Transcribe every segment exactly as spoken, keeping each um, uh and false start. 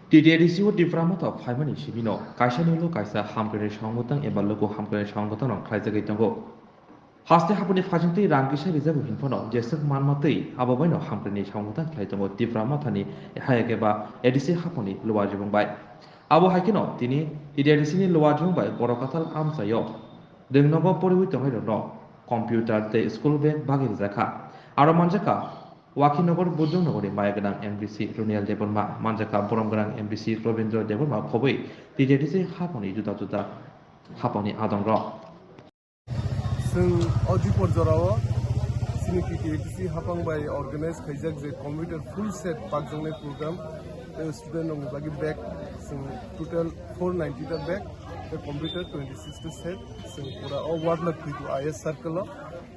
T T A D C o Tipra Motha phaimani simi no kaisa ni ulo kaisa hamkrai ni songwtang eba luku hamkrai ni songwtang rok khlaijagwi tongo. Haste haponi phajingtwi rang kisa rijago hinphano jeswk manmatwi abo baino hamkrai ni songwtang khlai tongo Tipra Mothani hai khe ba A D C haponi Luwa Jibung bai. Abo hai kheno tini T T A D C ni Luwa Jibung bai borok kathal amchaio dengnogo poriwi tongnai rokno computer tei school bag bagwi rijak kha. Aro manjak kha Wakhinogor Budong Nogorni maya gwnang M D C Runiel Debbarma, manjakha borom gwnang M D C Robindra Debbarma khobwi T T A D C haponi juda juda haponi adongrok. Chwng o dipor jorao chini T T A D C hapang bai organize khaijak je computer full set pakjaknai program, tei student rokni bagwi bag chwng total four ninety ta bag, tei computer twenty six ta set, chwng pura o Ward Lakh Tuitu I S circle o.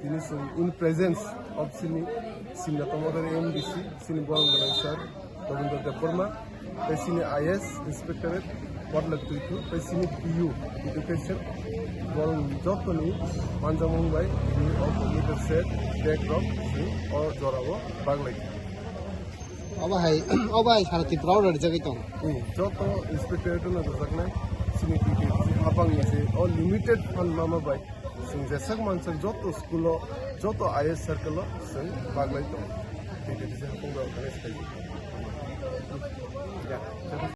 Tini chwng in presence of chini Simna Tomodari M D C, chini borom gwnang sir Rabindra Debbarma, tei chini I S inspectorate Ward Lakh Tuitu, tei chini P U education, borok jotoni manjakmung bai tini o computer set bag rok chwng o jorao baglai. Obo hai, obo hai sara Tripura o rwjagwi tong. Hmm, joto inspectorate no rwjaknai chini T T A D C hapang ni je o limited fund mama bai. Chwng jeswk manswk joto school o, joto I S circle o chwng baglai tongo. T T D C hapung bai organize khaijak. Ya, joto